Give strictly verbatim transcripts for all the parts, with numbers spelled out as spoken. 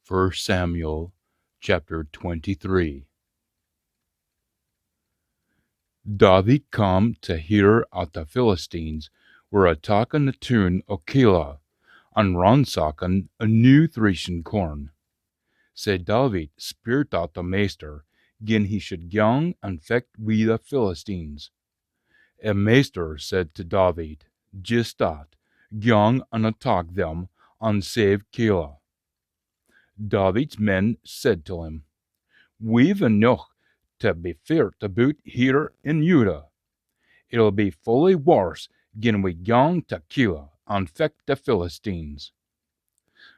First Samuel chapter twenty-three. David cam tae hear at the Philistines were attackin the toon o Keilah, an ransackin a new threshin corn. Sae David speirt at the Maister gin he should gang an fecht wi the Philistines. A Maister said tae David, "Jist that, gang an attack them, an save Keilah." David's men said till him, "We've eneuch tae be feart aboot here in Judah. It'll be fully warse gin we gang tae Keilah an fecht the Philistines."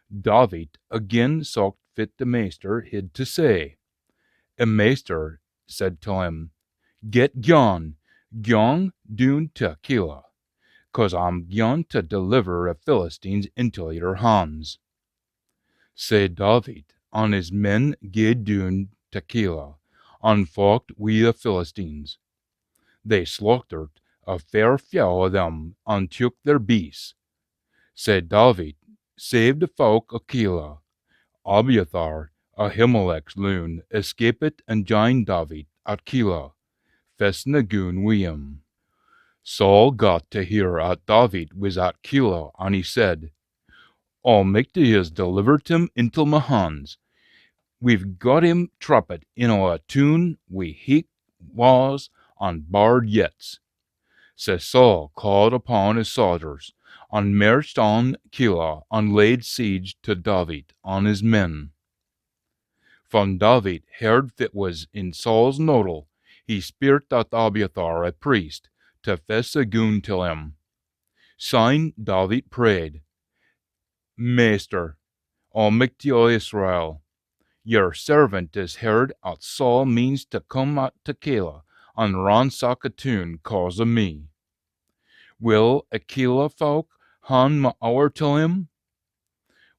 David again socht fit the Maister hid tae say. A Maister said till him, "Get gyan, gang doon tae Keilah, cause I'm gyan tae deliver a Philistines intae your hans." Sae David an his men gaed doon tae Keilah, an focht wi the Philistines. They slauchtert a fair fyow o them, an took their beasts. Sae David saved a fowk o Keilah. Abiathar, Ahimelech's loon, escapit an jined David at Keilah, fessin a goon wi him. Saul got tae hear at David wis at Keilah, an he said, "Almichty his delivert him intae ma hans. We've got him trappit intae a toon wi heich waas an barred yetts." Sae Saul caaed upon his sodgers, an mairched on Keilah, an laid siege tae David an his men. Fan David heard fit wis in Saul's noddle, he speirt at Abiathar a priest tae fess a goon till him. Syne David prayed, "Maister, Almichty o Israel, your servant his heard at Saul means tae come at tae Keilah an ransack a toon cause o me. Will a Keilah fowk han ma ower till him?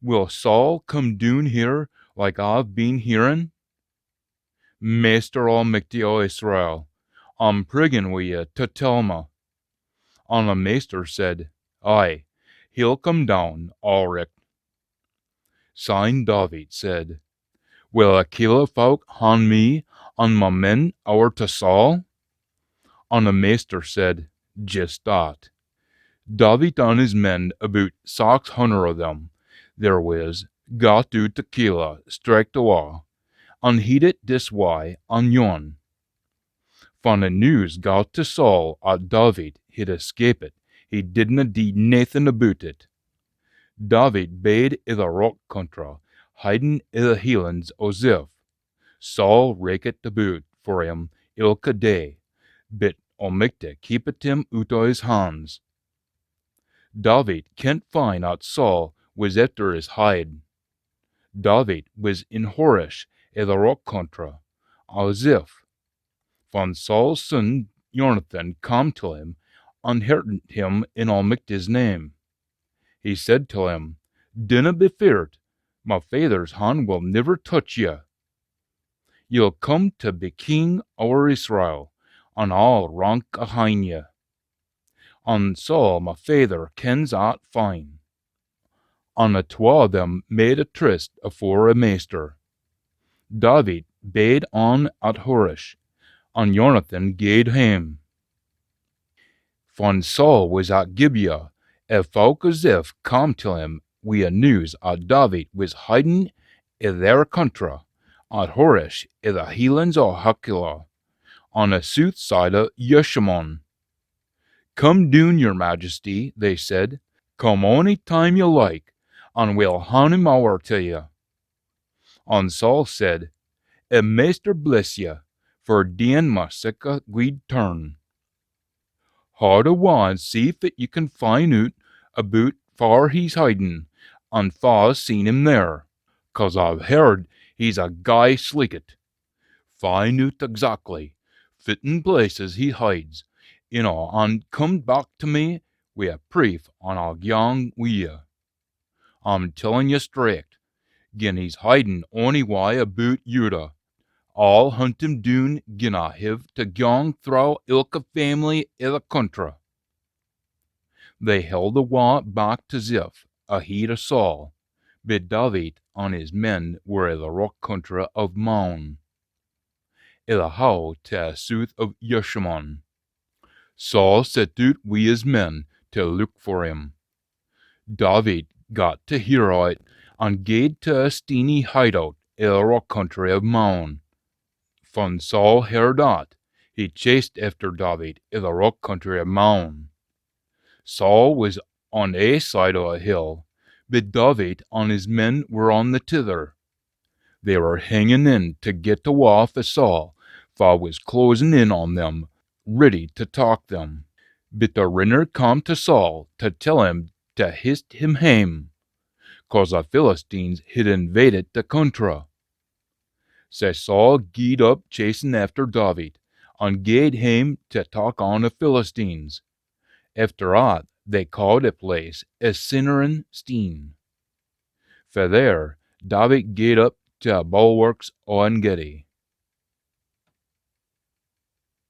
Will Saul come doon here like I've been hearin? Maister Almichty o Israel, I'm priggin wi ye tae tell ma." An a Maister said, "Ay, he'll come doon, aa richt." Syne David said, "Will a Keilah fowk han me an ma men ower tae Saul?" An a Maister said, "Jist that." David an his men, aboot sax hunner o them there wis, got oot tae Keilah straicht awa, an hid it this wye an yon. Fan the news got tae Saul at David hid escapit, he didna dee naething aboot it. David bade i the roch cuntra, hidin i the Heilans o Ziph. Saul rakit aboot for him ilka day, bit Almichty keepit him oot o his hans. David kent fine at Saul wis efter his hide. David wis in Horesh i the roch cuntra o Ziph, fan Saul's son Jonathan cam till him an heartened him in Almichty's name. He said till him, "Dinna be feart, ma faither's han will niver touch ye. Ye'll come tae be king ower Israel, an I'll rank ahin ye. An Saul, ma faither, kens at fine." An the twa o them made a tryst afore a Maister. David bade on at Horesh, an Jonathan gaed hame. Fan Saul wis at Gibeah, a fowk o Ziph cam till him wi a news at David wis hidin i their cuntra, at Horesh i the Heilans o Hachilah, on the sooth side o Jeshimon. "Come doon, your majesty," they said, "come ony time ye like, an we'll han him ower tae ye." An Saul said, "A Maister bless ye, for deein ma sic a guid turn. Haud awa an see fit ye can fin oot aboot far he's hidin, an fa's seen him there, cause I've heard he's a gey sleekit. Fin oot exactly fitten places he hides, you know, an come back tae me wi a preef an I'll gang wi ye. I'm tellin ye straicht, gin he's hidin onywye aboot Judah, I'll hunt him doon gin I hiv tae gang throwe ilka faimily i the cuntra." They held awa back tae Ziph, aheid o Saul, But David an his men were i the roch country o Maon, i the howe to e sooth o Jeshimon. Saul set oot wi his men to look for him. David got to hear o't, an gaed to a steeny hideoot i the roch country o Maon. Fan Saul heard o't, he chased efter David i the roch country o Maon. Saul wis on ae side o a hill, but David an his men were on the tither. They were hingin in to get awa fae Saul, fa wis closin in on them, ready to tak them. But the rinner cam to Saul to tell him to hist him hame, cause the Philistines hid invaded the country. Sae Saul gied up chasin efter David, an gaed hame to tak on the Philistines. Efter att they caad a place a Sinnerin Steen. Fae there David gaed up to a bulwarks o En Gedi,